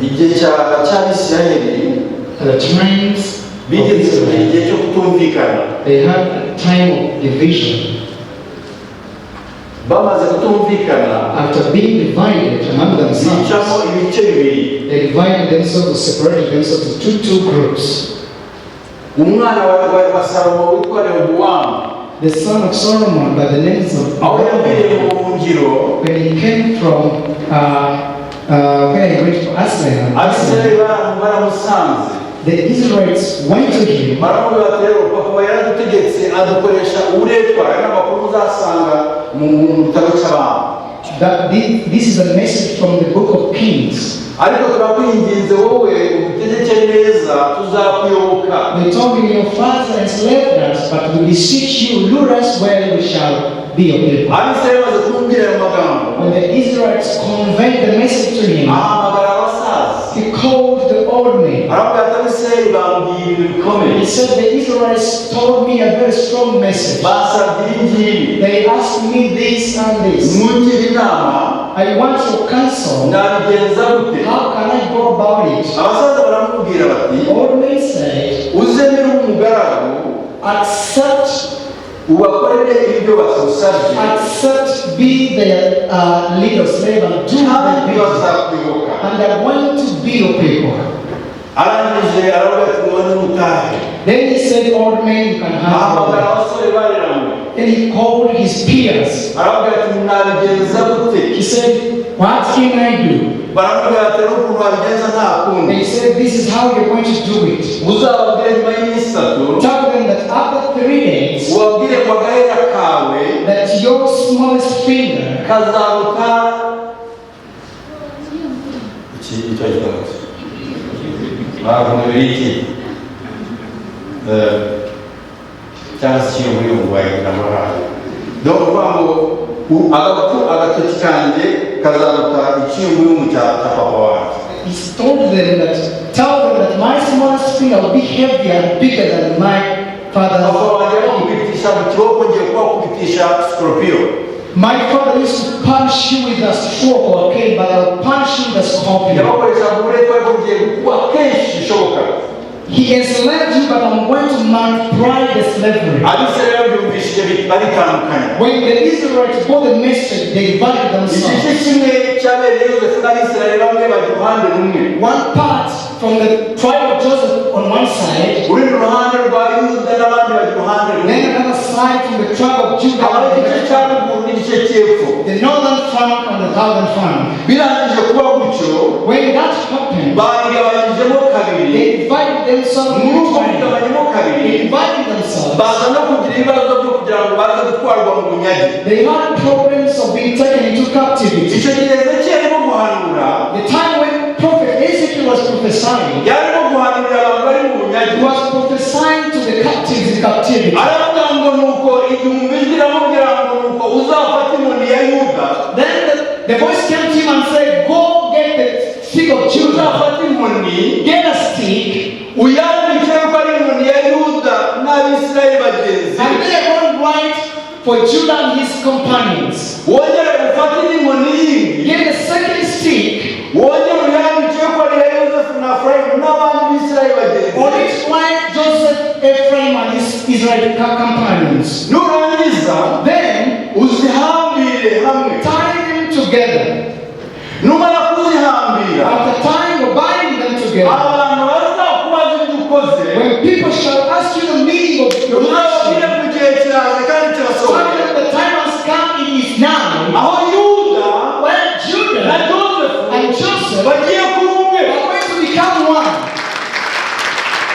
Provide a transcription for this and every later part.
Igihe cy'Abisirayeli At the times of bigeze kugira Israel, igihe cyo kutumvikana. They had a time of division. Bamaze kutumvikana, After being divided among themselves, bicamo ibice bibiri. They divided themselves or separated themselves into two groups. Umwana wa Salomo witwa Rehobowamu, The son of Solomon by the names of aho yaviriye mu buhungiro, when he came from where he went to Aslan, Abisirayeli baramusanze. The Israelites went to him. Baramubwira bati: "Rero papa yaradutegetse, adukoresha uburetwa." Aya ni amakuru uzasanga mu gitabo cy'Abami. That this is a message from the Book of Kings. "Ariko turakwinginze, wowe udutegeke neza, tuzakuyoboka." They told him, "Your father enslaved us, but we beseech you, rule us well, we shall be your people." Abisirayeli bamaze kumubwira ayo magambo, When the Israelites conveyed the message to him, ahamagara abasaza. He called the old men. Arababwira ati: "Abisirayeli bambwiye ibintu bikomeye." He said, "The Israelites told me a very strong message. "Basabye ibi ngibi. They asked me this and this. Mungire inama. I want your counsel. Nabigenza gute?" How can I go about it?" Abasaza baramubwira bati: The old men said, "Uzemere umugaragu, "Accept, ubakorere ibyo bagusabye, accept, be their leader, slave, and do their kandi bidding. Bazakuyoboka." And they're going to be your people." Arangije aravuga ati: "Mubanze mutahe." Then he said, "Old men, you can have Ahamagara your way." abasore bareranywe. Then he called his peers. Aravuga ati: "Nabigenza gute?" He said, "What can I do?" Baramubwira ati: "N'ukuntu wabigenza nta kundi. They said, "This is how you're going to do it. Uzababwire nyuma y'iminsi 3, Tell them that after 3 days, ubabwire ngo agahera kawe that your smallest finger kazaruta iki icyo gitabo ntabwo iki cyangwa se ikiyunguyungu wayigira amahanga." Donc uvuga ngo agatoki kanjye kazaruta ikiyunguyungu cya papa wanjye. He told them that, tell them that my smallest finger will be heavier and bigger than my father's. "Papa wanjye yabakubitisha mu kiboko, ngiye kubakubitisha scorpion." My father used to punish you with a stroke or a cane, but I'll punish you with a scorpion. "Yabakoreshaga uburetwa, ariko ngiye gukuba kenshi bishoboka." He enslaved you, but I'm going to multiply the slavery. Abisirayeli babyumvishije baritandukanya. When the Israelites got the message, they divided Igice themselves. Kimwe cyabereye Yosefu n'Abisirayeli bamwe bajya uruhande rumwe. One part from the tribe of Joseph on one side, Urundi ruhande rwa Yuda n'abandi bajya uruhande rumwe. Then another side from the tribe of Judah, Habaho igice cya ruguru n'igice cy'epfo. The northern flank and the southern flank. Birangije kuba gutyo, When that happened, barigabanyijemo kabiri. They divided themselves Muri into uko two. kugabanyamo kabiri, They divided themselves. Baza no kugira ibibazo byo kugira ngo baze gutwarwa mu bunyage. They had problems of being taken into captivity. Icyo gihe Ezekiyeli arimo guhanura, The time when Prophet Ezekiel was prophesying, yarimo guhanurira abantu bari mu bunyage. He was prophesying to the captives in captivity. Aravuga ngo nuko igihe ijwi riramubwira ngo nuko uzafate inkoni ya Yuda. Then the voice came to him and said, "Go get the stick of Judah, Uzafate inkoni, get a stick, uyandike ko ari inkoni ya Yuda n'Abisirayeli bagenzi and be. Then go and write for Judah and his companions. Wongere ufate indi nkoni yindi, Get the second stick, wongere uyandike ko ari iya Yosefu na Efurayimu n'abandi Bisirayeli bagenzi on be. It write Joseph, Ephraim, and his Israel companions. Nurangiza, Then uzihambire hamwe. Tie them together. Numara kuzihambira, After tying or binding them together, abantu bazakubaza ibyo ukoze, when people shall ask you the meaning of your uzababwire action, ko igihe kiraje kandi kirasohoye, tell them the time has come, it is now, aho Yuda when na Judah Josefu and Joseph bagiye kuba umwe." are going to become one.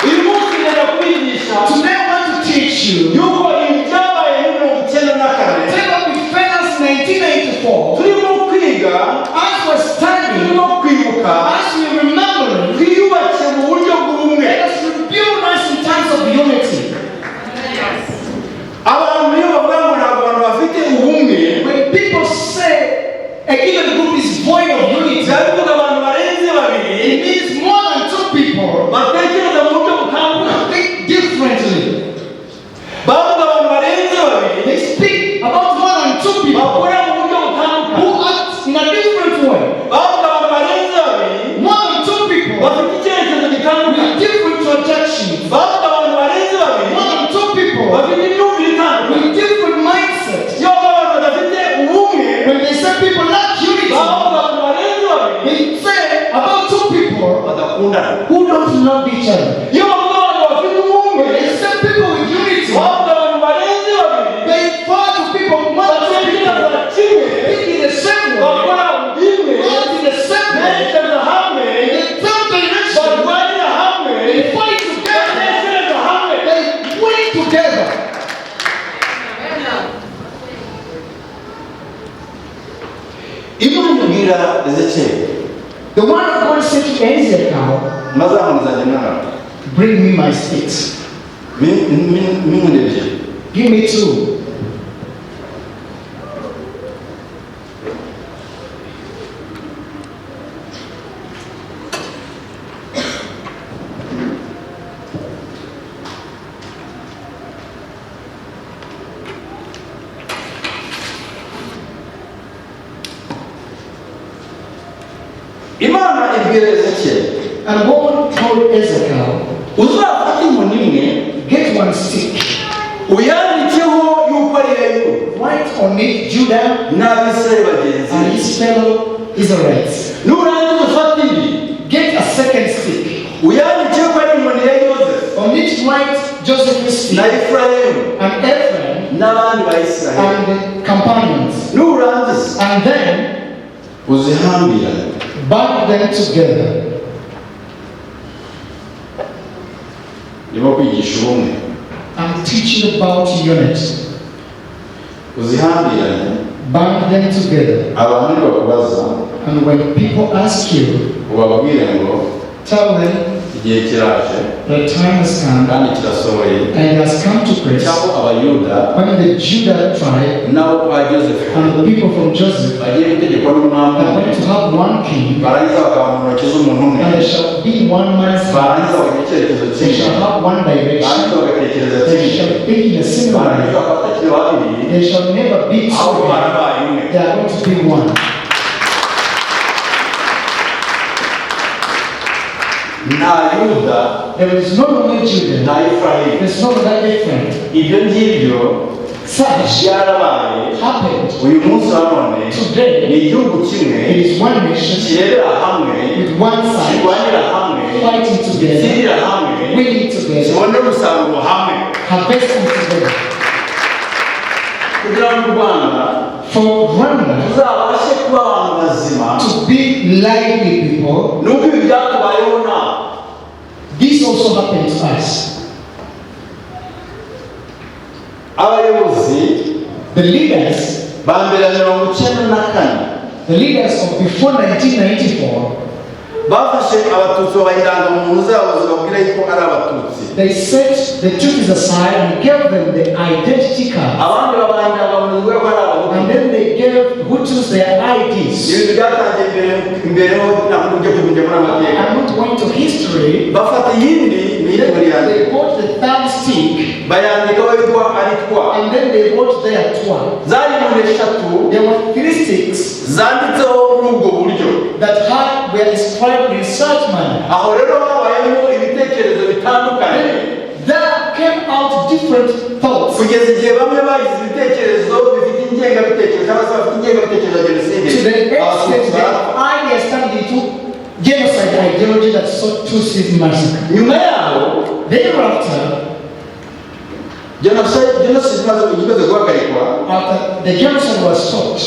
Uyu munsi ngenda kubigisha Today I want to teach you. Yuko ibi byabaye muri 94, Take up with Fellas 1994. Turimo kwiga, As we're studying, turimo kwibuka, as we remember, twiyubake mu buryo bw'ubumwe. Let us rebuild us in terms of unity. Abantu iyo bavuga ngo ntabwo abantu bafite ubumwe, When people say a given group is void of unity, biba bivuga abantu barenze babiri it means more than two people batekereza mu buryo butandukanye. Think differently. Bavuga abantu barenze babiri They speak about more than two people bakora mu buryo butandukanye. Who act in a different way. Bavuga abantu barenze babiri More than two badakundana. Who don't love each other. Iyo bavuga abantu bafite ubumwe, When they say people with unity, bavuga abantu barenze babiri, they refer to people more than two people, batekereza kimwe, think in the same way, bakora bimwe, act in the same way, berekeza hamwe, in the same direction, barwanira hamwe, they fight together, batekereza hamwe. They win together. Imana ibwira Ezekiyeli, The one of God said to Ezekiel, mazahunzanye mwana, "Bring me my sticks. M'inkoni ebyiri. Give me two." Imana ibwira Ezekiyeli, And God told Ezekiel, uzafate inkoni imwe, "Get one stick, uyandikeho yuko ari iya Yuda write on it Judah n'Abisirayeli bagenzi and be. his fellow Israelites. Nurangiza ufate indi, Get a second stick, uyandikeho ko ari inkoni ya Yozefu on it write Joseph's na stick Efurayimu and Ephraim n'abandi Bayisiraheli. and the companions. Nurangiza And then uzihambirane." bind them together." Ndimo kwigisha ubumwe. I'm teaching about unity. Uzihambirane. Bind them together. Abantu nibakubaza, And when people ask you, ubabwire ngo tell them igihe kiraje the time has come kandi kirasohoye and it has come to pass cyangwa Abayuda when the Judah tribe n'abo kwa Yozefu and the people from Joseph bagiye gutegekwa n'umwami are umwe, going to have one king, barangiza bakaba mu ntoki z'umuntu umwe, and there shall be one man's hand. Barangiza bakagira icyerekezo They kimwe, shall have one direction. Barangiza bagatekereza They kimwe, shall think in a similar barangiza way. bakaba batakiri babiri, They shall never be two. Ahubwo barabaye umwe. They are going to be one. Nta Yuda, There is no longer Judah. nta Efurayimu. There is no longer Ephraim. Ibyo ngibyo Such byarabaye. happened. Uyu munsi wa none ni Today, igihugu kimwe it is one nation kirebera hamwe, with one side, kirwanira hamwe, fighting together, gitsindira hamwe, winning together, kibone umusaruro hamwe. Harvesting together. Kugira ngo u Rwanda For Rwanda tuzabashe kuba abantu bazima, to be lively people, nuko ibi byatubayeho nawe, this also happened to us. Abayobozi The leaders, ba mbere ya 94, the leaders of before 1994, bafashe Abatutsi babaha indangamuntu zabo zibabwira yuko ari Abatutsi. They set the Tutsis aside and gave them the identity card. Abandi babaha indangamuntu zivuga ko ari Abahutu. And then they gave Hutus their IDs. Ibintu byatangiye imbere imbere ho, ntabwo ujya kujya muri amateka. I'm not going to history. Bafata iyindi ni Then muri yanjye, they bought the third stick bayandikaho yuko ari Twa. And then they wrote their Twa. Zari mu eshatu There were three sticks zanditseho muri ubwo buryo. That were inscribed in such manner. Aho rero habayemo ibitekerezo bitandukanye, Then there came out different thoughts kugeza igihe bamwe bagize ibitekerezo bifite ingengabitekerezo cyangwa se bafite ingengabitekerezo ya jenoside. To the extent Abatutsi that barapfa. ideas turned into genocide ideology that sought Tutsi massacre. Nyuma yaho, Thereafter, jenoside imaze guhagarikwa, after the genocide was stopped,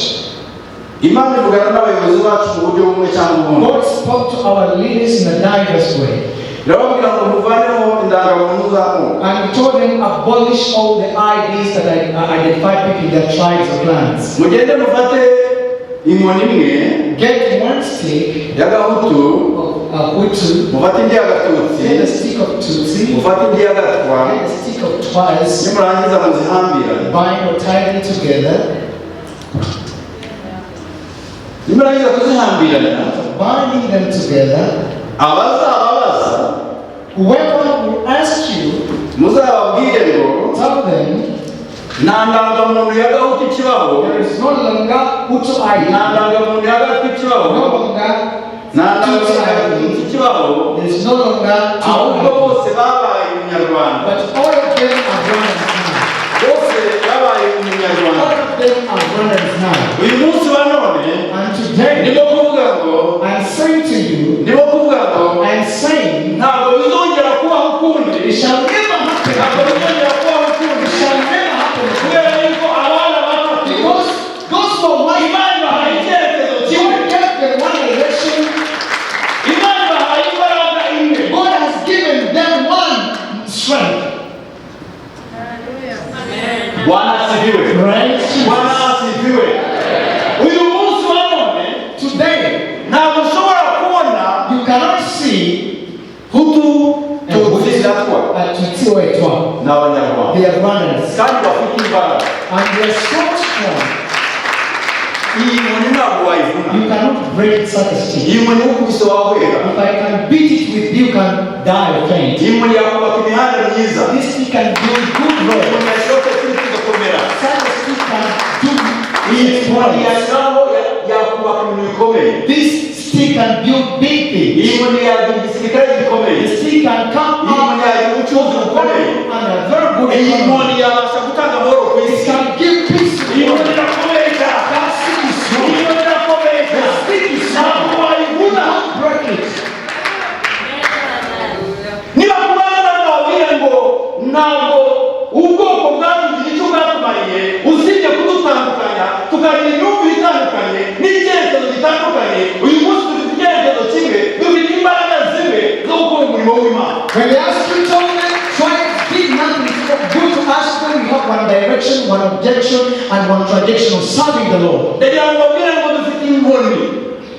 Imana ivugana n'abayobozi bacu mu buryo bumwe cyangwa ubundi. God spoke to our leaders in a diverse way. Irababwira ngo muvaneho indangamuntu z'amoko. And he told them, abolish all the IDs that identify people in their tribes or clans. Mugende mufate inkoni imwe Get one stick y'Agahutu, of Hutu, mufate indi y'Agatutsi, get a stick of Tutsi, mufate indi y'Agatwa, get a stick of Twas, nimurangiza muzihambirane. Bind or tie them together. Nimurangiza kuzihambirana, Binding them together, abazababaza, whoever will ask you, muzababwire ngo tell them nta ndangamuntu ya Gahutu ikibaho, there is no longer Hutu ID, nta ndangamuntu ya Gatwa ikibaho, no longer nta Tutsi ndangamuntu ya ID, Gatutsi ikibaho, there is no longer Tutsi ahubwo ID. Bose babaye Umunyarwanda. But all of them are Rwandans now. Bose babaye Umunyarwanda. All of them are Rwandans now. Uyu munsi wa none And today, ndimo kuvuga ngo I'm saying to you, ndimo kuvuga ngo I'm saying It shall never happen. Ntabwo bizongera kubaho ukundi. It shall never happen. Kubera yuko abana batatu Because those who are white, Imana ibahaye icyerekezo kimwe. God gave them one direction. Imana ibahaye imbaraga imwe. God has given them one strength. Bwana asifiwe. Right? Bwana asifiwe. Uyu munsi wa none Today, ntabwo ushobora kubona you cannot see Hutu, Tutsi na Twa a Tutsi or a Twa. ni Abanyarwanda They are Rwandans. kandi bafite imbaraga. And they are so strong. Iyi nkoni ntabwo wayivuna. You cannot break such a stick. Iyi nkoni ukubise wahwera. If I can beat it with you, can die or faint. Iyi nkoni yakubaka imihanda myiza. This stick can build good Iyi roads. nkoni yashyiraho security igakomera. Such a stick can do Iyi nkoni exploits. yashyiraho yakubaka ibintu bikomeye. This stick can build big Iyi things. nkoni yagira igisirikare gikomeye. The stick can come Iyi up nkoni yagira ubucuruzi bukomeye. and a very good Iyi economy. nkoni yabasha gutanga amahoro ku It isi. can give peace to the Iyi world. nkoni irakomeye cyane. That stick is Iyi strong. nkoni irakomeye The cyane. stick is strong. Ntabwo wayivuna. Don't break it. Niba kubana nababwire ngo ntabwo ubwoko bwatugira icyo bwatumariye usibye kudutandukanya, tukagira imyumvire itandukanye n'icyerekezo gitandukanye. Uyu munsi dufite icyerekezo kimwe, dufite imbaraga zimwe zo gukora umurimo w'Imana. When they ask you, tell them, tribes did nothing. It's not good to ask them. We have one direction, one objection, and one tradition of serving the Lord. Ndagira ngo mbabwire ngo dufite inkoni.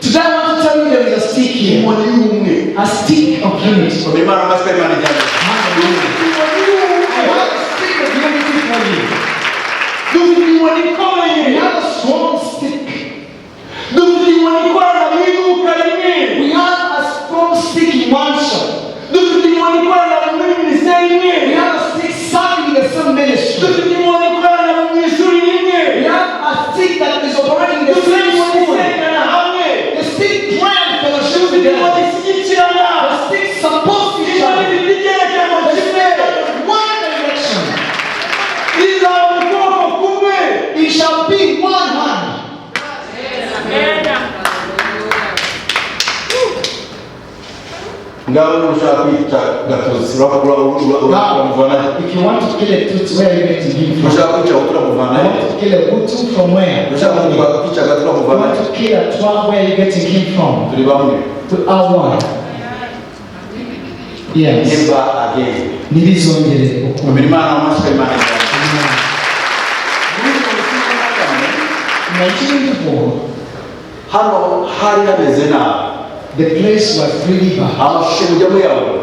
Today I want to tell you there is a stick here. Inkoni y'ubumwe. A stick of unity. Komera Imana amashyi, Imana ijyane. Hallelujah. Inkoni y'ubumwe. I have a stick of unity for you. Dufite inkoni ikomeye. We have a strong stick. Dufite inkoni ikorana mu iduka rimwe. We have a strong stick in one shop. Dufite inkoni ikorana muri minisiteri imwe. We have a stick serving in the same ministry. Dufite inkoni ikorana mu ishuri rimwe. We have a stick that is operating in the Dufite same inkoni school. isengana hamwe. The stick praying fellowship Dufite inkoni together. ishyigikirana. The stick supports each Inkoni other. ifite icyerekezo The kimwe. stick has one direction. Izaba ukuboko kumwe. It shall be one hand. Ngaho niba ushaka kwica Gatutsi uramuvana Now, if you want to kill a Tutsi, where are you going to give from? Ushaka kwica Hutu uramuvana You want to kill a Hutu from where? Ushaka kwica Gatutsi You uramuvana want to kill a Twa, where are you getting him from? Turi bamwe. To our one. Yes. Never again. Ntibizongere ukundi. Komera Imana amashyi, Imana ijyane. Muri 1994, 1994, hano hari hameze nabi. The place was really bad. Amashusho mujya muyabona.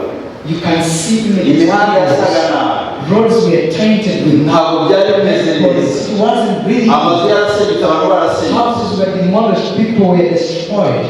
You can see images. Imihanda yasaga nabi. Roads were tainted with Ntabwo byari bimeze neza. bodies. It wasn't really. Amazu yarasenyutse, abantu barasenyutse. Houses were demolished, people were destroyed.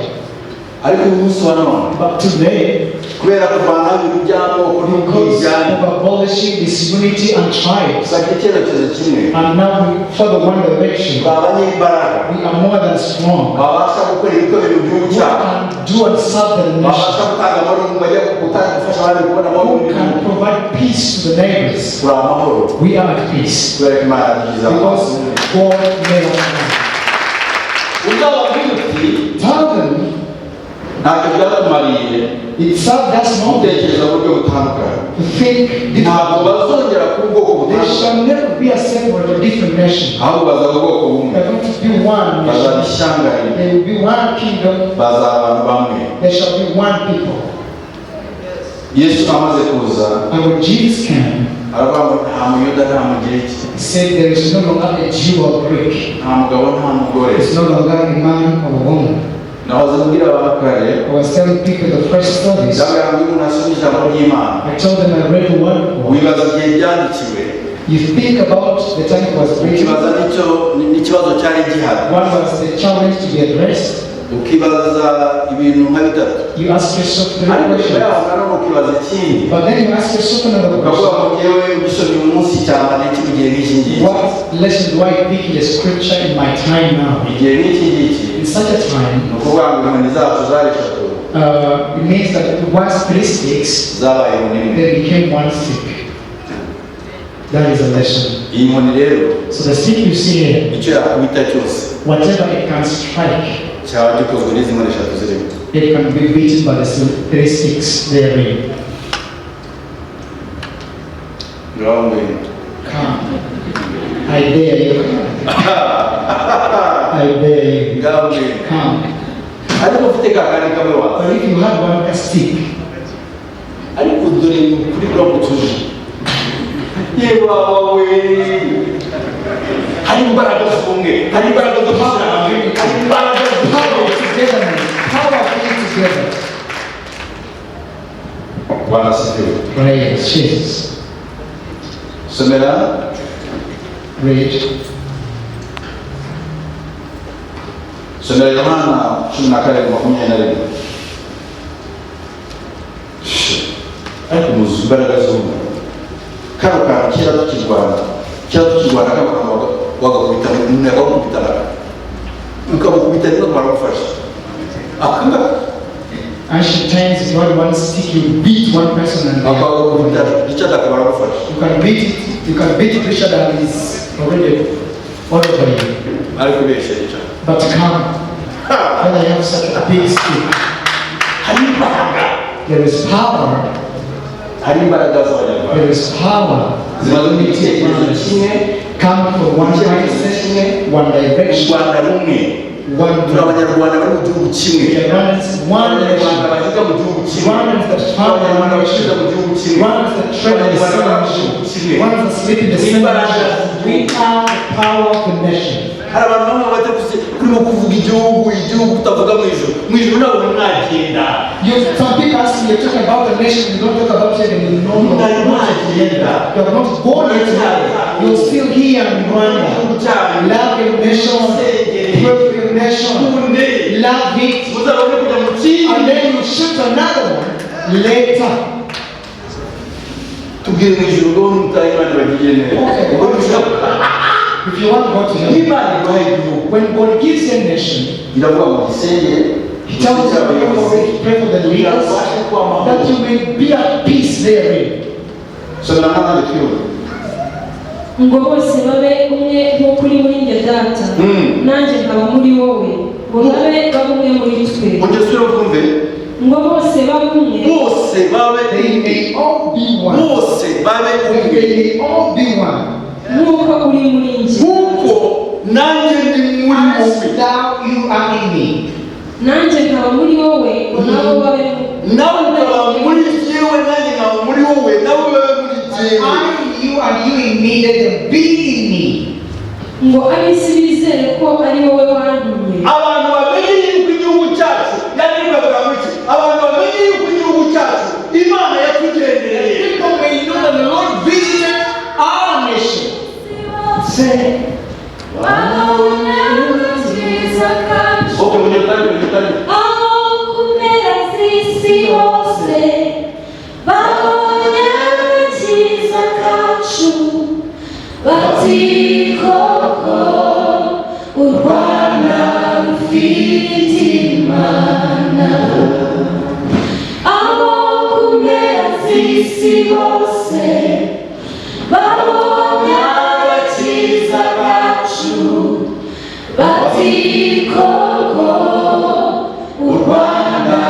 Ariko uyu munsi wa none But today, kubera kuvanaho ibintu by'amoko because n'ubwiryane of abolishing disunity and tribes, tukagira icyerekezo kimwe, and now we follow one direction, twaba abanyembaraga we are more than strong. Babasha gukora ibikomeye mu gihugu Who cyabo, can do and serve the babasha nation? Gutanga amahoro mu bajya gutanga gufasha abandi kubona amahoro Who mu can gihugu. Provide peace to the neighbors? Turi amahoro We are at peace kubera ko Imana yatugize because amahoro. God made us one. Uzababwira uti Tell them ntacyo byatumariye it served us not gutekereza mu buryo butandukanye. To think Ntabwo differently. Bazongera kuba ubwoko They butandukanye, shall never be a separate or different nation. Ahubwo bazaba ubwoko bumwe. They are going to be one Bazaba nation. Ishyanga rimwe. There will be one kingdom. Bazaba abantu bamwe. There shall be one people. Yesu amaze kuza And when Jesus came, aravuga ngo nta Muyuda nta Mugiriki, he said there is no longer a Jew or Greek. Nta mugabo nta mugore. It's no longer a man or a woman. Nahoze mbwira abantu kare, I was telling people the first service. Ndabwira ngo iyo umuntu asoma ijambo ry'Imana I told them I read the word of God. Wibaza igihe ryandikiwe, You think about the time it was written. Ukibaza n'icyo n'ikibazo cyari gihari, What was the challenge to be addressed? Ukibaza ibintu nka bitatu. You ask yourself three Ariko nyuma questions. yaho nanone ukibaza ikindi, But then you ask yourself another ukavuga question. Ngo ngewe ugisomye uyu munsi cyambara iki mu gihe nk'iki ngiki? What lesson do I pick in the scripture in my time now? Igihe nk'iki ngiki In such a time, ni ukuvuga ngo inkoni zacu zari eshatu it means that once three sticks, zabaye inkoni imwe. They became one stick. That is a lesson. Iyi nkoni rero, So the stick you see here, icyo yakubita cyose whatever it can strike, cyaba gikozwe n'izi nkoni eshatu zirimo. It can be beaten by the three sticks therein. Ngaho ngwino. Come. I dare you. I dare you. Ngaho ngwino. Come. Ariko ufite ka kandi kamwe wawe. But if you had one stick, Ariko dore ni ukuri uramutse uje, yewe we, hari imbaraga z'ubumwe, hari imbaraga zo gushyira hamwe, hari imbaraga power z'ubumwe. of togetherness, power of being together. Bwana asifiwe. Praise Jesus. Somera. Read. Somera Yohana 17:21. Ariko muzi imbaraga z'ubumwe. Kano kantu kera tukirwana, kano kantu wagakubita umuntu, yakagukubitanaga, ukamukubita rimwe baramufasha aka ngaka. Ancient times, if you had one stick, you beat one person and they are Akagukubita Richard akaba aramufasha. You can beat it, you can beat Richard and he's already all over you. Ari kubeshya Richard. But come, when I have such a big stick, Hari imbaraga. There is power, Hari imbaraga z'Abanyarwanda there is power. Zimaze mu icyerekezo kimwe. Come for one mindset, one direction, Rwanda rumwe. One Turi Abanyarwanda bari mu gihugu kimwe. We are Rwandans, one nation. Abanyarwanda bahiga mu gihugu kimwe. Rwandans that farm in one Abanyarwanda nation. bashize mu gihugu kimwe. Rwandans that trade in the same nation. Rwandans that sleep in the same nation. We are the power of the nation. Hari abantu bamwe batavuze urimo kuvuga igihugu, igihugu utavuga mu ijuru, mu ijuru ntabwo mwagenda. Some people ask me, you're talking about the nation, you don't talk about heaven. No, no, Mwari no. mwagenda. You have not gone yet to heaven. You're still here in Rwanda. Igihugu cyanyu. Love your nation. Pray for your nation. Kunde. Love it. Muzabone kujya mu kindi. And then you shoot another one later. Tubwire mu ijuru ngo mutahe Imana bagiye neza. Okay. Ubwo dushaka If you want God to help you, Imana iguhaye igihugu, when God gives you a nation, iravuga ngo gisengere. He tells you to pray for it, pray for the leaders, that you may be at peace therein. Somera nk'abandi twiyumve. Ngo bose babe umwe nk'uko uri muri njye Data, nanjye nkaba muri wowe, ngo babe babe umwe muri twe. Ongera usubire twumve. Ngo bose babe umwe. Bose babe They umwe. May all be one. Bose babe umwe. They may all be one. Nk'uko uri muri njye, Nk'uko nanjye ndi muri As wowe, thou you are in me, nanjye nkaba muri wowe, ngo nabo babe nawe ukaba muri jyewe, nanjye nkaba muri wowe, nawe babe muri jyewe. I in you and you in me, let them be in me. Ngo ab'isi bizere ko ari wowe wantumye. Abantu bamenye yuko igihugu cyacu yaririmbaga ngo iki, abantu bamenye yuko igihugu cyacu Imana yatugendereye. People may know that the Lord visited our nation. Say, Okay, munyotari, munyotari. Aho ku mpera z'isi hose babonye agakiza kacu, bati koko u Rwanda rufite Imana. Abo ku mpera z'isi bose babonye agakiza kacu, bati koko u Rwanda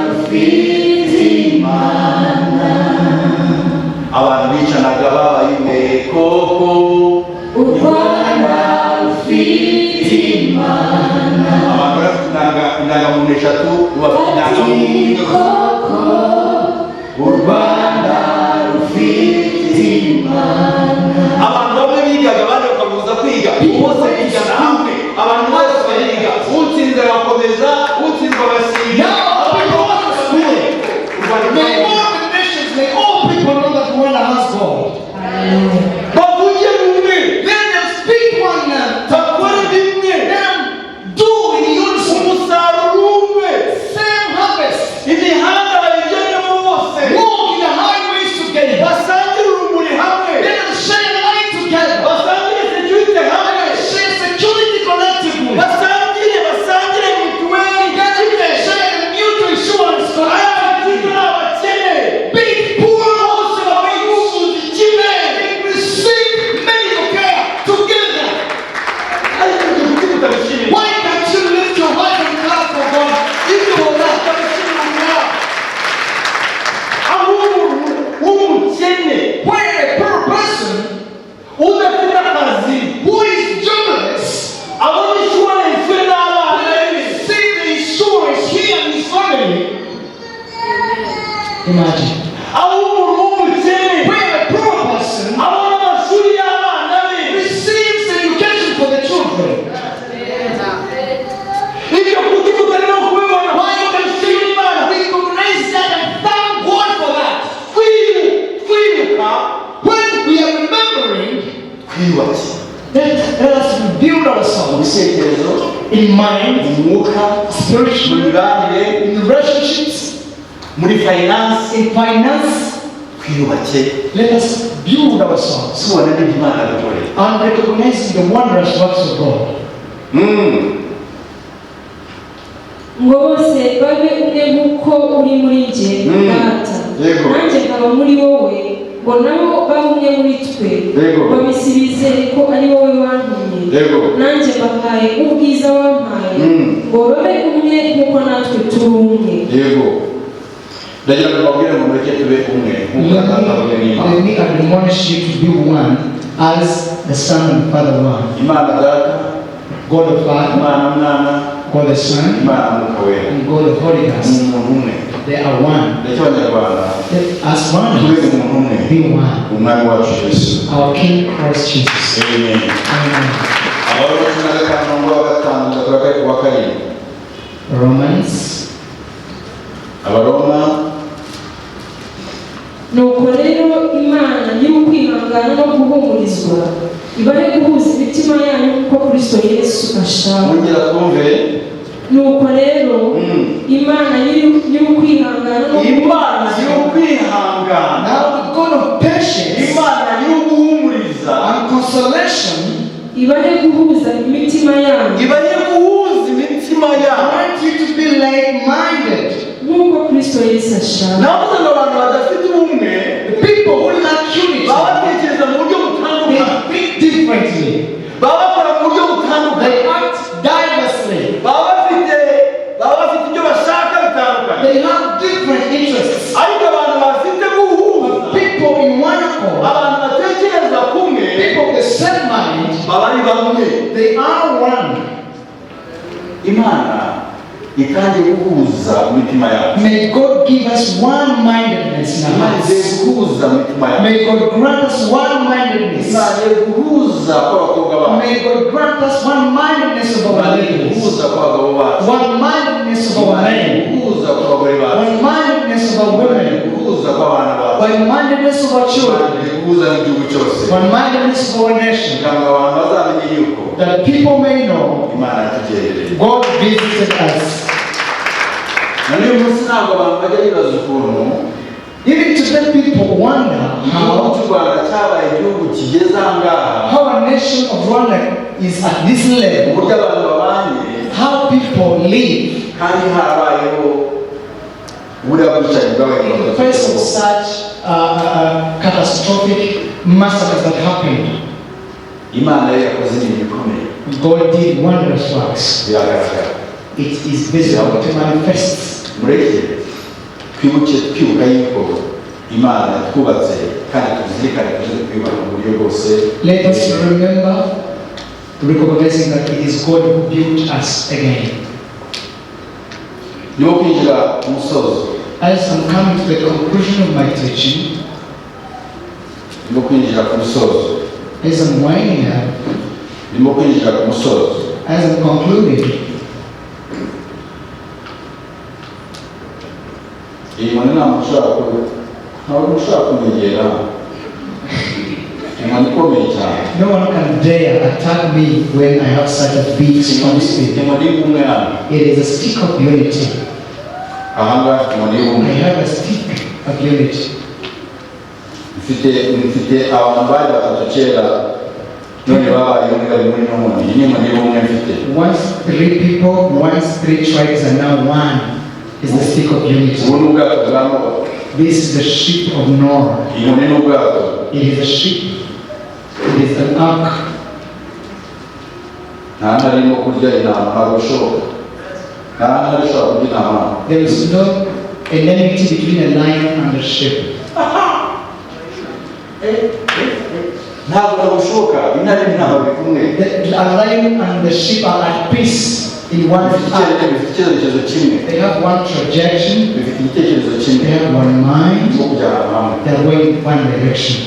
rufite Imana. Abantu bicanaga babaye imbere koko. U Rwanda rufite Imana. Abantu bafite indangamuntu eshatu, ubu bafite Bati indangamuntu imwe gusa. Koko u Rwanda rufite Imana. Abantu bamwe bigaga, abandi bakabuza kwiga, bose bigana hamwe, abantu bose bariga, utsinze agakomeza, utsinzwe agasiga. Now people want to school. May all the nations, may all people know that Rwanda has God. Bavuge rumwe. Let them speak one Bakore bimwe. Let them do in unison. Umusaruro umwe. Same harvest. Imihanda. Imagine. Aho umuntu w'umukene Where a poor person abona amashuri y'abana be. receives education for the children. Ibyo kuki tutarimo kubibona? Why you can see Imana. Recognize that and thank God for that. Kwibuka. When we are remembering, Twiyubake let us rebuild mu ourselves bitekerezo, in mind, mu mwuka, mu spiritually, mibanire, in relationships, muri finance. In finance. Twiyubake. Let us build ourselves Tubona n'ibyo Imana dukoreye and recognizing the wondrous works of God. Ngo bose babe umwe nk'uko uri muri njye, Data, nanjye nkaba muri wowe, ngo nabo babe umwe muri twe, babisi bizere ko ari wowe wantumye. Nanjye mbahaye ubwiza wampaye, ngo babe umwe nk'uko natwe turi umwe. Yego, ndagira ngo mbabwire ngo mureke tube umwe nk'uko Let Data umwe me, n'Imana. Let me admonish you to be one as the Son and Father one. Imana Data, God the Father, Imana Mwana, God the Son, Imana Mwuka Wera and God the Holy ni Ghost. umuntu umwe. They are one. Ndetse Abanyarwanda Let us one tube umuntu umwe, be one. Umwami wacu Yesu. Our King Christ Jesus. Amen. Amen. Abaroma 15, umurongo wa 5 kugeza ku wa 7. Romans. Abaroma. Nuko rero Imana nyir'ukwihangana no guhumurizwa ibahe guhuza imitima yanyu kuko Kristo Yesu ashaka. Mwongera twumve. Nuko rero Imana nyir'ukwihangana no Imana guhumurizwa y'ukwihangana, Now the God of patience Imana y'uguhumuriza and consolation ibahe guhuza imitima yanyu ibahe guhuza imitima yabo grant you to be like-minded. Nk'uko Kristo Yesu ashaka. Navuze ngo abantu badafite ubumwe The people who lack unity, baba batekereza mu buryo they butandukanye, think differently. Baba bakora mu buryo butandukanye, They act diversely. Baba bafite ibyo bashaka bitandukanye. They have different interests. Ariko abantu bafite guhuza, But people in one accord, abantu batekereza kumwe, people of the same mind, baba ari bamwe. They are one. Imana itange guhuza imitima yacu. May God give us one mindedness in our Imana igiye hearts. Guhuza imitima yacu. May God grant us one mindedness. Imana igiye guhuza kw'abakobwa bacu. May God grant us one mindedness of our Imana igiye ladies, guhuza kw'abagabo bacu. One mindedness of our Imana igiye men, guhuza kw'abagore bacu. One mindedness of our Imana women, igiye guhuza kw'abana bacu. One mindedness of our Imana children, igiye guhuza n'igihugu cyose one mindedness of our nation. Kugira ngo abantu bazamenye yuko That people may know Imana yatugendereye. God visited us. Na n'uyu munsi ntabwo abantu bajya bibaza ukuntu Even today, people wonder igihugu how, cy'u Rwanda cyabaye igihugu kigeze aha ngaha, how a nation of Rwanda is at this level, uburyo abantu babanye, how people live kandi harabayeho buriya bwicanyi bwabaye in the face of such catastrophic massacres that happened. Imana yo yakoze ibintu bikomeye. God did wondrous works. Biragaragara. It is visible to manifest. Mureke twibuke, twibuka yuko Imana yatwubatse, kandi tuzirikane tuze twiyubaka mu buryo bwose. Let us remember, recognizing that it is God who built us again. Ndimo kwinjira ku musozo. As I'm coming to the conclusion of my teaching, Ndimo kwinjira ku musozo. As I'm winding up, Ndimo kwinjira ku musozo. As I'm concluding, Iyi nkoni ntabwo ushobora kunyegera, inkoni ikomeye cyane. No one can dare attack me when I have such a big, strong spirit. Inkoni y'ubumwe hano. It is a stick of unity. Aha ngaha afite inkoni I y'ubumwe. Have a stick of unity. Mfite abantu bari batatu kera, none babaye umwe, bari muri ino nkoni. Iyi ni inkoni y'ubumwe mfite. Once three people, once three tribes are now one. Is the stick of unity. Ubu ni ubwato bwa Nowa. This is the ship of Noah. Iyi nkoni ni ubwato. It is a ship. It is an ark. Nta ntare irimo kurya intama, ntabwo bishoboka, nta ntare ishobora kurya intama. There is no enmity between a lion and a sheep. Ntabwo bishoboka, intare n'intama biri kumwe. A lion and the sheep are at peace. In one Bifite heart. Bifite icyerekezo kimwe. They have one trajectory. Bifite igitekerezo kimwe. They have one mind. Cyo kujya ahantu hamwe. They are going in one direction.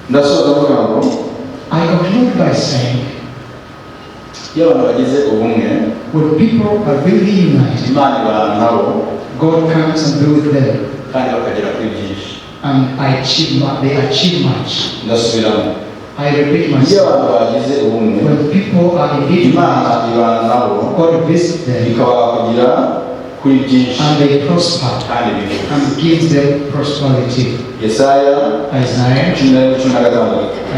Ndasoza mvuga ngo I conclude by saying, iyo abantu bagize ubumwe, when people are really united, Imana ibana nabo, God comes and be with them, kandi bakagera kuri byinshi. And they achieve much. Ndasubiramo. I repeat Iyo myself. abantu bagize ubumwe, When people are indeed Imana united, ibana nabo, God visits them ikabaha kugera kuri byinshi and they prosper kandi bifuza. And gives them prosperity. Yesaya Isaiah, 11:16.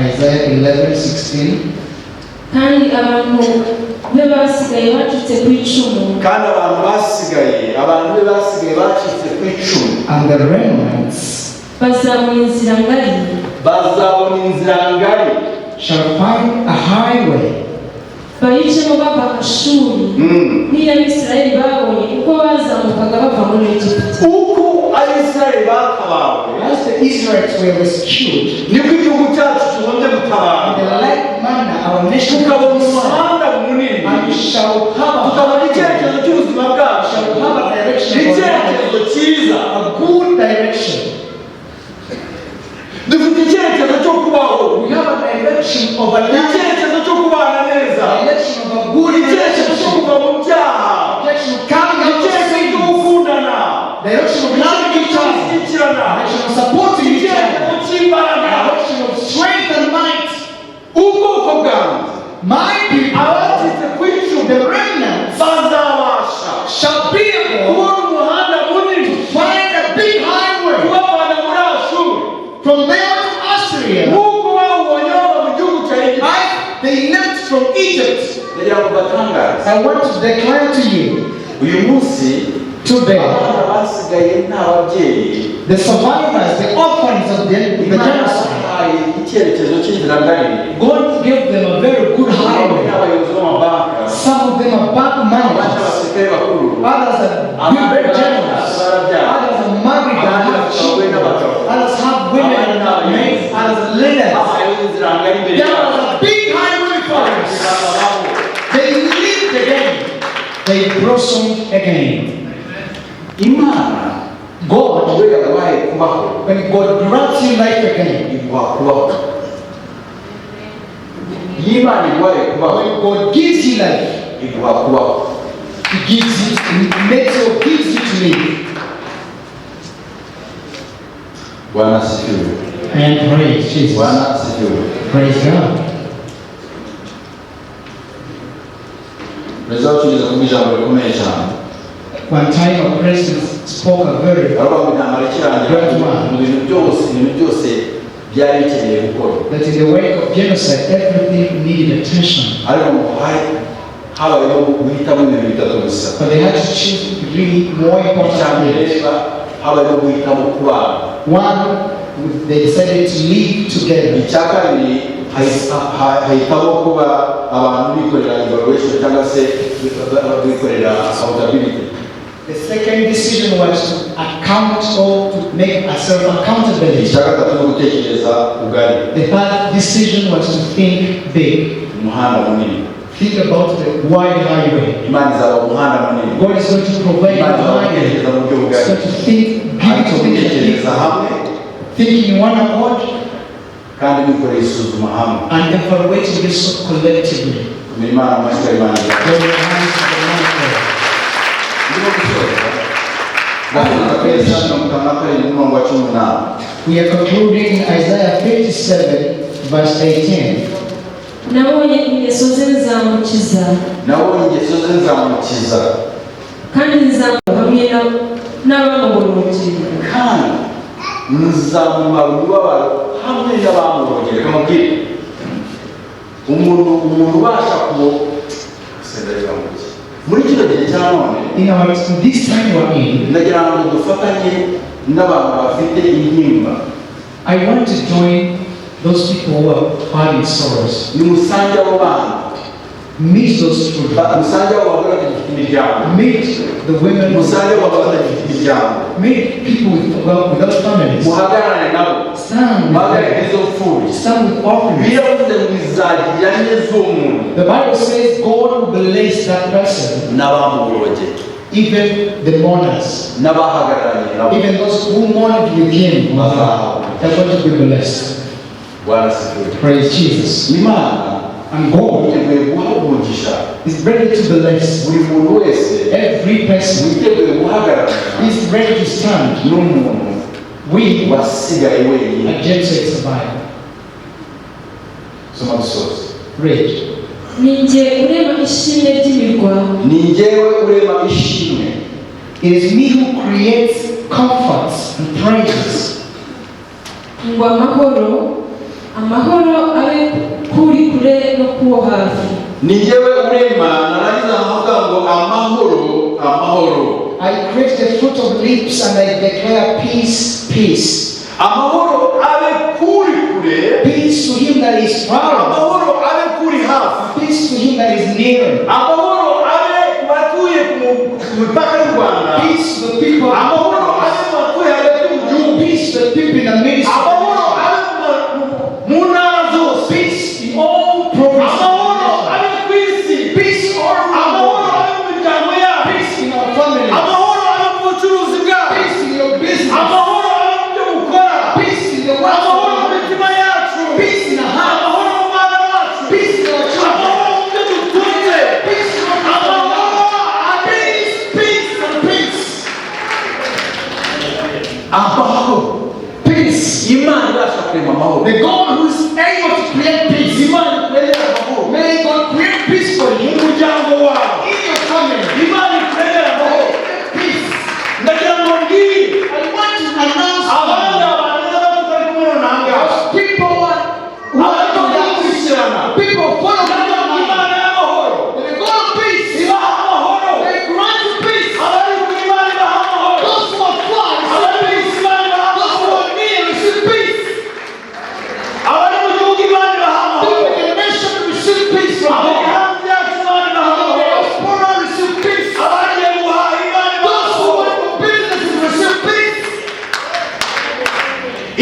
Isaiah 11:16. Kandi abantu be basigaye bacitse ku icumu, Kandi abantu be basigaye bacitse ku icumu, And the remnants bazabona inzira ngari, bazabona inzira ngari, shall find a highway, bayicemo bava Ashuri, nk'iy'Abisirayeli babonye uko bazamukaga bava muri Egiputa. Uko Abisirayeli batabawe, As the Israelites were rescued, niko igihugu cyacu kigombye gutabarwa, in the like manner our nation tukabona umuhanda munini, and we shall have a tukabona icyerekezo cy'ubuzima bwacu, shall have a direction for life, icyerekezo cyiza. A good direction. Dufite icyerekezo cyo kubaho, We have a direction of a life, icyerekezo cyo kubana neza, direction of a good icyerekezo cyo relationship, kuva mu byaha, direction of coming out of icyerekezo sin, cyo gukundana, direction of loving icyerekezo each cyo other, gushyigikirana, direction of supporting each other, icyerekezo cy'imbaraga. Direction of strength and might. Ubwoko bwanjye, My people, abacitse ku icumu, the remnants, bazabasha shall be able kubona umuhanda munini to find a big highway kubavana muri Ashuri, from there to Assyria. Nk'uko bawubonye bava mu gihugu cya Egiputa. As they left from Egypt. Ndagira ngo mbatangaze. I want to declare to you Uyu munsi, today, abana basigaye nta babyeyi, the survivors, the orphans of the Imana genocide, yabahaye icyerekezo cy'inzira ngari. God gave them a very good highway. N'abayobozi b'amabanki, Some of them are bank abandi managers, abasirikare bakuru, others are big generals, others are married and have children, others have women and men, others are leaders. Habayeho inzira ngari imbere There yabo. was a big highway for us. They lived again. They blossomed again. Imana, God, iyo yaguhaye kubaho, when God grants you life again, iguha kubaho. Iyo Imana iguhaye kubaho, when God gives you life, iguha kubaho. He gives you, He makes or gives you to live. Bwana asifiwe. And praise Jesus. Bwana asifiwe. Praise God. Perezida wacu yigeze kuvuga ijambo rikomeye cyane. One time a president spoke a very Aravuga ngo intambara ikirangira, mu bintu byose byari bikeneye gukorwa, that in the wake of genocide, everything needed attention. Ariko ngo hari habayeho guhitamo ibintu bitatu gusa. But they had to choose really more important Icya mbere, things. Habayeho guhitamo kubana. One, they decided to live together. Icya kabiri, hahitamo kuba abantu bikorera evaluation cyangwa se bikorera accountability. The second decision was to account or to make a self-accountability. Icya gatatu ni ugutekereza ugari. The third decision was to think big. Umuhanda munini. Think about the wide highway. Imana izaba umuhanda munini. God is going to provide a Imana izaba highway. gutekereza mu buryo bugari, So to think, give ariko to think, gutekereza hamwe, thinking in one accord kandi bikoreye isuzuma hamwe. And evaluating this collectively. Kumenya Imana mu mashyi Imana. Lord, your hands to the Lord. Ndimo gusoza, ndasoza kuri Yesaya 57 umurongo wa 18. We are concluding in Isaiah 57, verse 18. Nabonye ingeso ze nzamukiza, Nabonye ingeso ze nzamukiza, kandi nzamuha hamwe n'abamuborokeye. Kandi nzamumara umubabaro hamwe n'abamuborokeye. Reka mubwire, umuntu ubasha ku sendagira ngo iki? Muri kino gihe cya none, In this time we're in, ndagira ngo dufatanye n'abantu bafite intimba. I want to join those people who are having sorrows. Nimusange abo bana. Meet those children. Musange abo bagore batagifite imiryango. Meet the women. Musange abo bagabo batagifite imiryango. Meet people without families. Muhagararane nabo. Stand with Muhagarare them. n'izo mfubyi. Stand with orphans. Biravuze ngo izagirira neza uwo muntu The Bible says God will bless that person, n'abamuboroge, even the mourners, n'abahagararanye nabo. Even those who mourned with him, they're going to be blessed. Bwana asifiwe. Praise Jesus. Imana And God yiteguye guha umugisha is ready to bless buri muntu wese every person. witeguye guhagarara Is ready to stand n'umuntu with wasigaye wenyine. a gentle survivor. Soma dusoze. Read. Ni njye urema ishimwe ry'imirwa. Ni njyewe urema ishimwe. It is me who creates comforts and praises. Ngo amahoro, amahoro abe kuri kure no kuwo hafi. Ni njyewe urema, narangiza nkavuga ngo amahoro, amahoro. I create the fruit of lips and I declare peace, peace. Amahoro abe kuri kure. Peace to him that is far, Amahoro abe kuri hafi. Peace to him that is near. Amahoro abe ku batuye ku mipaka y'u Rwanda. Peace to the people. Amahoro abe mu batuye hagati mu gihugu. Peace to the people in the midst. Amahoro abe mu ntara zose. Peace in all provinces. Amahoro abe ku isi. Peace all around. Amahoro abe mu miryango yacu. Peace in our families. Amahoro abe mu bucuruzi bwacu. Peace in your business. Amahoro abe mu byo mukora. Peace in the world. Amahoro mu mitima yacu. Peace in our heart. Amahoro mu bana bacu. Peace in our children. Amahoro mu byo dutunze. Peace in our Amahoro. Peace, peace, and peace. Amahoro. Peace. Imana ibasha kurema amahoro. The God who is able to create peace. Imana ikuremera amahoro May God create peace for mu you muryango wawe. in your family. Imana ikuremera amahoro. Peace. Ndagira ngo mbwire I want to announce abandi abantu n'abatari kumwe nonaha, people who are abakurikirana, people follow ndagira ngo God. Imana y'amahoro The God of peace. ibaha amahoro. They grant you peace. Abari kure Imana ibaha amahoro. Those who are far receive Abari ku peace. isi Imana ibaha Those who amahoro. are near receive peace. Abari mu gihugu Imana ibaha amahoro. People in the nation receive peace from Abari God. hanze yacu Imana ibaha The amahoro. diaspora receive peace. Abagiye guhaha Imana ibaha Those who amahoro. work for businesses receive peace.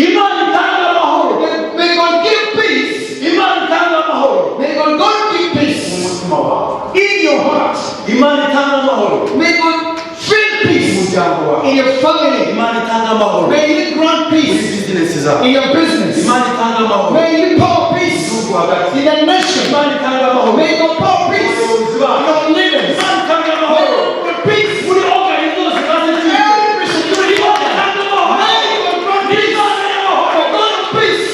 Imana itanga amahoro. May God give peace. Imana itanga amahoro May God give mu peace mutima wawe. in your heart. Imana itanga amahoro May God fill mu peace muryango wawe. in your family. Imana itanga amahoro May He grant muri peace bizinesi zawe. in your business. Imana itanga amahoro May He pour peace gihugu hagati. in the nation. Imana itanga amahoro May God pour peace mu bayobozi in bacu. our leaders. Imana itanga May amahoro God pour peace muri organi zose za security. every security Imana organ. itanga amahoro. May God grant peace. Imana y'amahoro. The God of peace.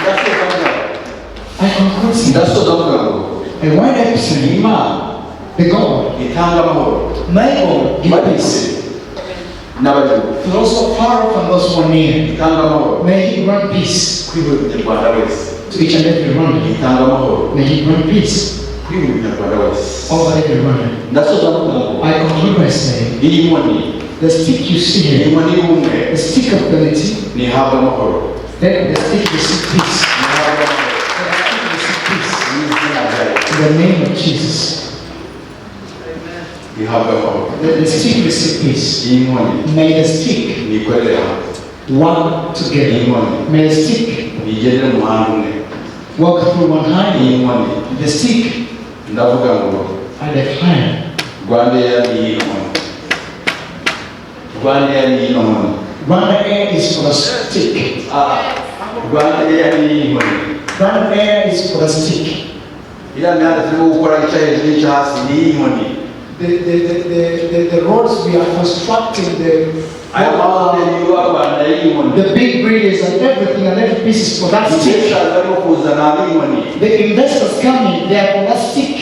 Ndasoza mvuga I conclude here. Ndasoza mvuga ngo And why I say, Imana the God, itanga amahoro my God, give bari peace. kure n'abari bugufi. To those who are far off and those who are near, Itanga amahoro may He grant peace kuri buri munyarwanda wese. To each and every one. Itanga amahoro May He grant peace kuri buri munyarwanda wese. Over every one. Ndasoza mvuga ngo I conclude by saying, iyi nkoni, the stick you see iyi here, nkoni y'ubumwe, the stick of unity, ntihabwe amahoro. then the stick receive peace. Ntihabwe amahoro. The stick receive peace. Mu izina rya Yesu. In the name of Jesus. Ihabwe amahoro. The stick receive peace. Iyi nkoni May the stick nikorere hamwe. work Iyi together. nkoni May the stick nigendere mu muhanda umwe. walk through one highway. Iyi nkoni, The stick, ndavuga ngo I declare, RwandAir ni iyi nkoni, RwandAir ni ino nkoni. Rwanda Air is for the stick. Ah, RwandAir ni iyi nkoni. Rwanda Air is for the stick. Iriya mihanda turimo gukora ica hejuru n'ica hasi ni iyi nkoni. The roads we are constructing, Aya mahoteli yubakwa ni iyi nkoni. the big bridges and everything and every piece is for that stick. Investors barimo kuzana ni inkoni. The investors coming, they are for that stick.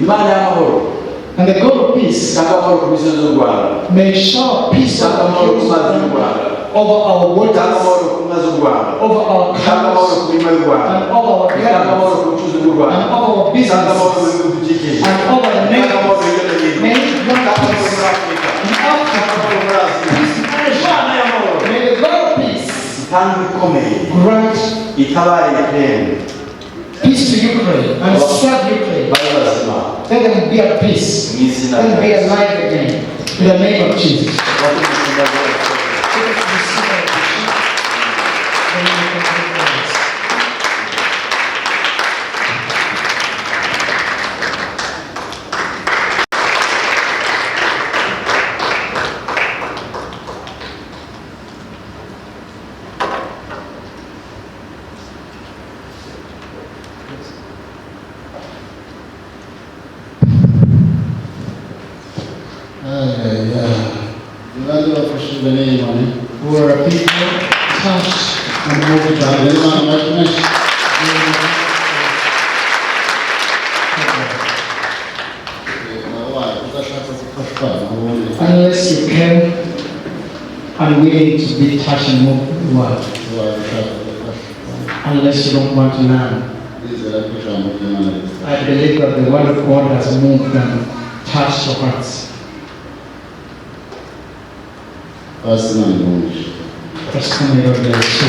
Imana y'amahoro And the God of peace itanga amahoro ku misozi y'u Rwanda, may shower peace itanga over the amahoro ku hills mazi of y'u Rwanda, Rwanda, over our itanga waters, amahoro ku nka z'u Rwanda, over our itanga amahoro cows, ku mirima y'u Rwanda, and over our itanga amahoro gardens, ku bucuruzi bw'u Rwanda, and over our itanga amahoro mu businesses, bihugu bidukikije, and over the itanga amahoro nations. hirya no hino, May it grant itanga amahoro peace muri Afurika, in itanga Africa, amahoro muri Aziya. Peace in Asia. Imana y'amahoro May the God of peace itanga ikomeye grant itabare Ukraine. Peace to Ukraine and serve Ukraine. Babe bazima. Let them be at peace. Mu izina Let them rya be Yesu. alive again. In the name of Jesus. Abategetsi b'abakozi. Let us receive our bishop. Then we can take place. Abandi bafashijwe n'iyi nkoni. Who are a people touched and moved by Ntabwo this. Imana amashyi menshi. Wabaye udashaka gufashwa n'ubundi Unless you came unwilling to be touched and moved by the word. ubaye ushaka gufashwa. Unless you don't want to learn. Ndizera ko ijambo ry'Imana ridufasha. I believe that the word of God has moved and touched your hearts. Basi Imana imugishe. Pastor, may God bless you.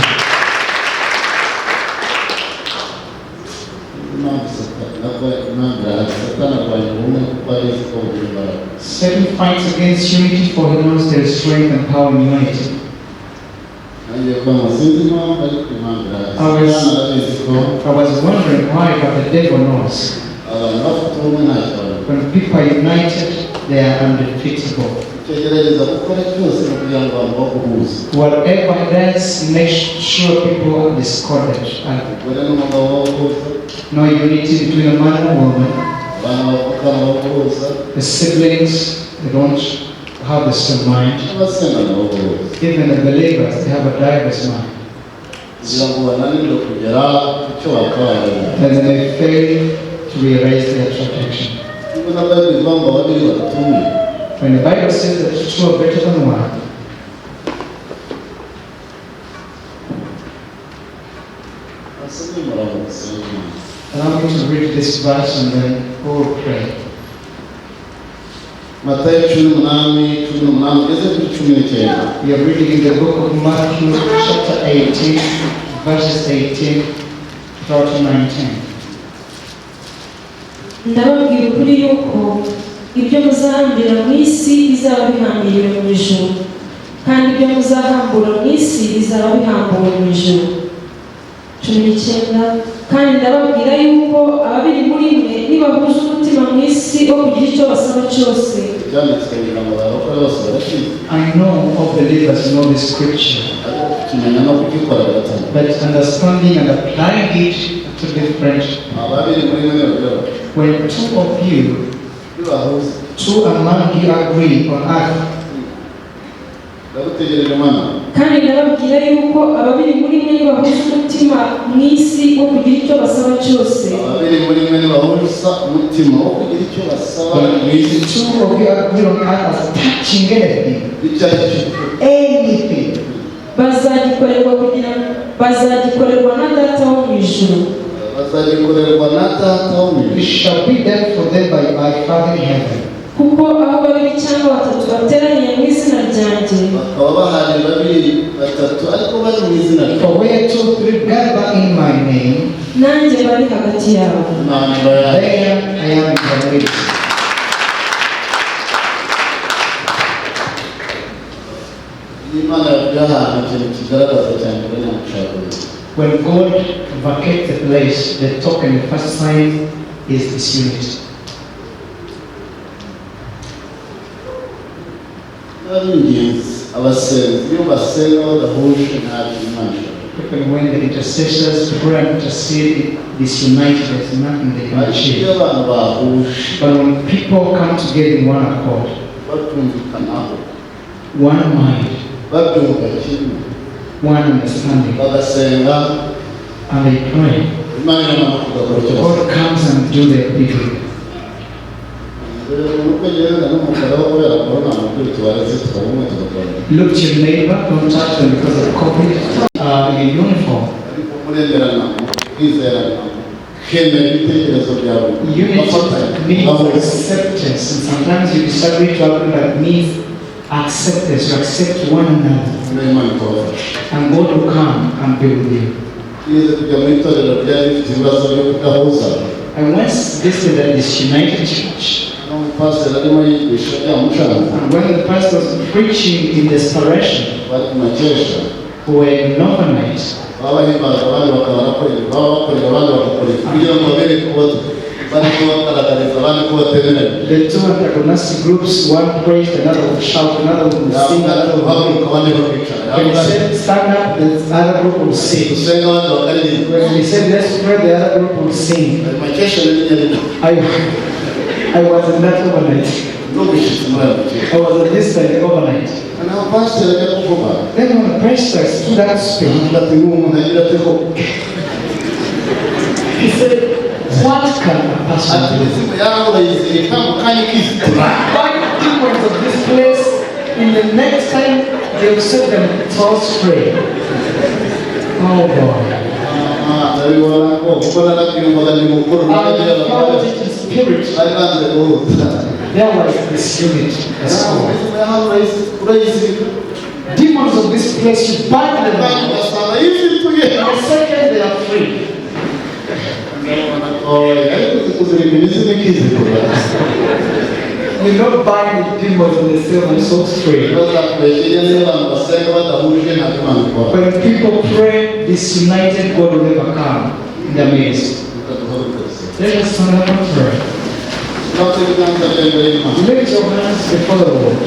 Impamvu Satani nabwo impamvu irahari. Satani arwanya ubumwe kuko abizi ko bugira imbaraga. Satan fights against unity, for he knows there is strength and power in unity. Nanjye kuba ngo sinzi impamvu ariko impamvu irahari. Satani arabizi ko I was wondering why, but the devil knows. Abantu bafite ubumwe ntacyo babura. When people are united, they are undefeatable. Icyo agerageza gukora cyose ni ukugira ngo abantu baguhuze. Whatever he does, make sure people are discordant and Umugore n'umugabo baguhuza, no unity between a man and a woman. Abana bavukana baguhuza, The siblings, they don't have the same mind. N'abasenga nabo baguhuza. Even the believers, they have a diverse mind. Kugira ngo bananirwe kugera ku cyo bakabaye. And then they fail to realize their protection. Niba na Bible ivuga ngo babiri baruta umwe, When the Bible says that two are better than one, basomye umurongo dusenga Imana. Allow me to read this verse and then we will pray. Matayo 18, 18 ugeze kuri 19. We are reading in the book of Matthew, chapter 18, verses 18 through to 19. Ndababwira ukuri yuko ibyo muzahambira mu isi bizaba bihambiriwe mu ijuru, kandi ibyo muzahambura mu isi bizaba bihambuwe mu ijuru. 19. Kandi ndababwira yuko ababiri muri mwe nibahuza umutima mu isi wo kugira icyo basaba cyose, Ibyanditswe ngira ngo abarokore bose barakizi. I know all believers know this scripture, Ariko kukimenya no kugikora biratandukanye. But understanding and applying it are two different. Ababiri muri mwe bagira bati When two of you, nibahuza two among you agree on earth, ndagutegereje mwana. Kandi ndababwira yuko ababiri muri mwe nibahuza umutima mu isi wo kugira icyo basaba cyose, Ababiri muri mwe nibahuza umutima wo kugira icyo basaba mu isi, when two of you agree on earth as touching anything, icyo ari cyo cyose, anything, bazagikorerwa kugira bazagikorerwa na Data wo mu ijuru. Bazagikorerwa na Data wo mu It ijuru. shall be done for them by my Father in heaven. Kuko aho babiri cyangwa batatu bateraniye mu izina ryanjye, Bakaba bahari babiri batatu ariko bari mu izina rye, For where two or three gather in my name, nanjye bari hagati yabo. Imana iba yaje. There I am in the midst. Iyo Imana yavuye ahantu ikintu kigaragaza cyane mbere ni amacakubiri. When God vacates the place, the token, the first sign is disunity. Biba ari ingenzi abasenzi iyo basenga badahuje nta kintu Imana ishobora. Even when the intercessors pray and intercede disunited, there's nothing they can Ariko achieve. iyo abantu bahuje But when people come together in one accord, babyumvikanaho, one mind, babyumva kimwe, one understanding, bagasenga, and they pray, Imana iramanuka igakora icyo basaba. God comes and do their bidding. Rero uko ngenda n'umukara wo kubera korona mubwira tubareze tukaba umwe tugakora. Look to your neighbor, don't touch them because of COVID, in uniform. Ariko muremerana, kwizerana, kwemera ibitekerezo byawe, Unity bafatanya means bahuza. Acceptance, and sometimes you disagree to agree, but it means acceptance. You accept one another, Noneho Imana ikabafasha. And God will come and be with you. Nigeze kujya mu itorero ryari rifite ibibazo byo kudahuza. I once visited a disunited church. N'umupasiteri arimo yigisha byamucanze. And when the pastor was preaching in desperation, Bari ku makesha. who were in overnight, Baba bahimbaza, abandi bakaba barakora ibi, baba bakorera, abandi bagakora ibi, kugira ngo babereke ko bari kubagaragariza abandi ko batemeranya. The two antagonistic groups, one praised, another would shout, another would sing, another would Guhaguruka, abandi bakicara. When he said stand up, the other group would sing. Dusenga, abandi bakaririmba. When he said let's pray, the other group would sing. Ayo makesha rero nyarimo. I was in that overnight. N'umushyitsi muri ayo makesha. I was at this side overnight. Noneho pasiteri ajya kuvuga. Then when the pastor stood up to speak, Ati nk'ubu umuntu agira ate ko? He said, "What can a person Ati do?" Imizimu yawe urayizirika mu kanya ikizitura. Five demons of this place, in the next time they will set themselves free. Oh God. Ah, ndabibona ko kuko narabyumvaga ndi mukuru. I felt it in spirit. Bari banze guhuza. There was this unit. That's all. Imizimu yawe urayizirika. Demons of this place, you bind them. Kandi ugasanga yizituye. In a second, they are free. Ndabona ko ariko kuzirika imizimu ikizitura. You not bind the demons and they set themselves free. Bazakubeshye niba abantu basenga badahuje ntabwo Imana ikora. When people pray disunited, God will never come in the midst. Reka duhaguruke dusenge. Let us stand up and pray. Twate ibiganza byawe imbere y'Imana. Lift your hands before the Lord.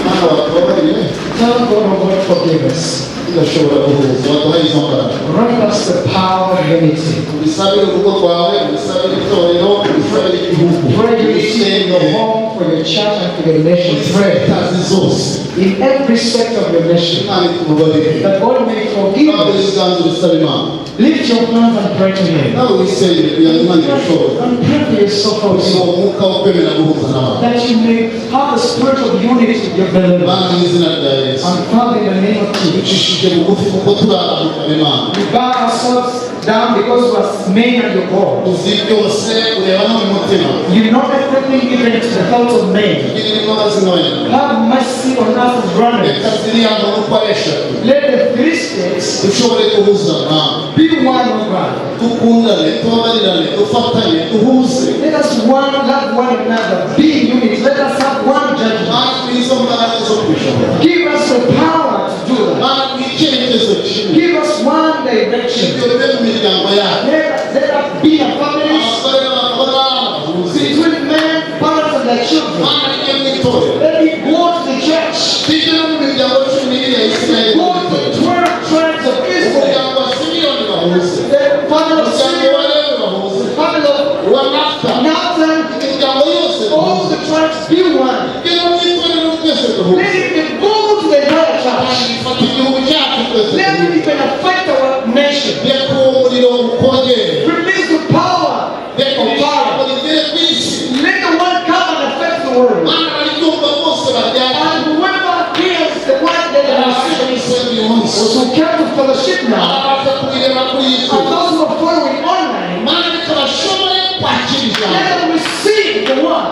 Imana watubabariye. Tell God, oh God, forgive us. Tudashobora guhuza, waduhaye izo mbaraga. Grant us the power of unity. Ubisabire urugo rwawe, ubisabire itorero, ubisabire igihugu. Pray unity in your home, for your church, and for your nation. Pray Sectors zose. In every sector of your nation. Imana itubabarire. That God may forgive Nawe us. ibiganza ubisaba Imana. Lift your hands and pray to Him. Nawe wisengere kugira ngo Imana ibishobore. And pray for yourself Uwo also. mwuka wo kwemera guhuza n'abantu. That you may have the spirit of unity with your beloved. Mana, mu izina rya Yesu. And Father, in the name of Jesus, Ducishije bugufi kuko turi abantu Imana. We bow ourselves down because we are men and your God. Uzi byose, ureba no mu mutima. You know everything, even to the thoughts of men. Tugirire imbabazi nk'abanyarwanda. Have mercy on us as Reka runners. ziriya nkuru uko ari eshatu Let the three states dushobore guhuza nawe. Be one, O God. Dukundane, tubabarirane, dufatanye, duhuze. Let us one love one another, be in unity. Let us have one judgment. Mana, izo mbaraga zo kubishobora. Give us the power to do that. Mana, icyerekezo kimwe. Give us one direction. Ibyo bibe mu miryango yacu. Let us be a families Abasore n'abagabo n'abana bahuze. Between men, parents, and their children. Mana, rijye mu itorero. Let me go to the church. Tujye no mu miryango 12 ya Isirayeli. Go to the 12 tribes of Israel. Umuryango wa Simiyoni bahuze. The family of Umuryango wa Simeon, Lewi bahuze. The family of Uwa Nafutali. Nathan, Imiryango yose all duhuze. the tribes be one. Tujye no mu itorero twese duhuze. Let it go to the entire church. Fata igihugu cyacu twese Let duhuze. it even affect our nation. Reka uwo muriro ukongere. Release the power Reka of ijambo fire. rigere ku isi. Let the word come and affect the world. Mana, bariryumva bose baryakire. And whoever hears the word, let them Abashe receive. gusenga uyu munsi. Those who came to fellowship now, Abaza kubireba kuri and YouTube. Those who are following online, Mana, reka bashobore kwakira ijambo. Let them receive the word.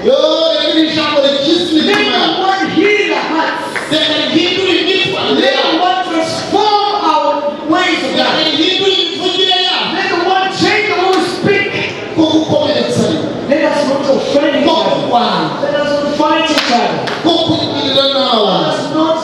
Yo, reka iri jambo rikize Let imitima the yabo. word heal the hearts. Reka rihindure imyitwarire Let the yabo. word transform our ways of Reka life. rihindure imivugire yabo. Let the word change the way we speak. Ko gukomeretsanya. Let us not offend each Ko other. kurwana. Let us not fight each other. Ko kugirira Let nabi. us not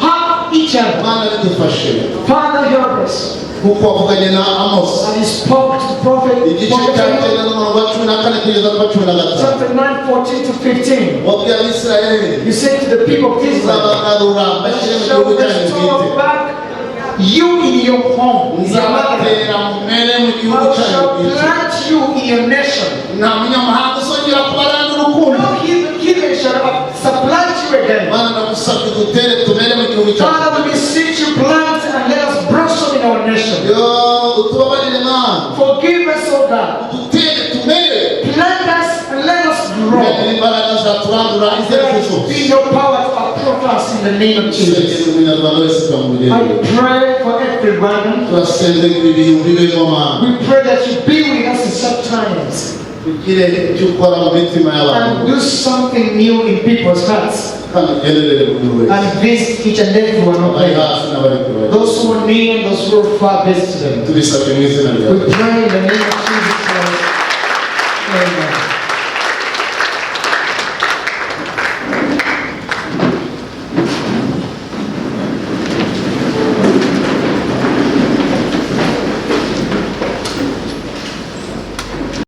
harm each other. Mana, bidufashe. Father, help us. Nk'uko wavuganye na Amosi. And he spoke to the prophet, Igice cya prophet 9 n'umurongo wa 14 kugeza ku wa 15. Chapter 9, 14 to 15. Wabwiye Abisirayeli. You said to the people of Israel, Nzabagarura mbashyire mu Shall gihugu cyanyu restore bwite. Back you in your home, in your motherland. Nzabatera mumere mu gihugu I cyanyu shall bwite. plant you in your nation. Nta munyamahanga uzongera kubaranga urukundo. No heathen shall supplant you again. Mana, ndagusabye udutere tumere mu gihugu cyacu. Father, we beseech you, plant and let us blossom in our nation. Yo, utubabarire Mana. Forgive us, O God. Udutere tumere. Plant us and let us grow. Urengera imbaraga zaturandura izo ari zo There zose. be no power to uproot us in the name of Jesus. Tusengere umunyarwanda wese tukamugenda. I pray for everyone. Turasengera ibi bintu bibemo Mana. We pray that you be with us in such times Ugire icyo ukora mu mitima and y'abantu. Do something new in people's hearts. Kandi ugenderere buri wese And visit each and every one of abari them. hafi n'abari kure. Those who are near and those who are far, visit them. Tubisabye mu izina ryawe. We pray in the name of Jesus Christ. Amen.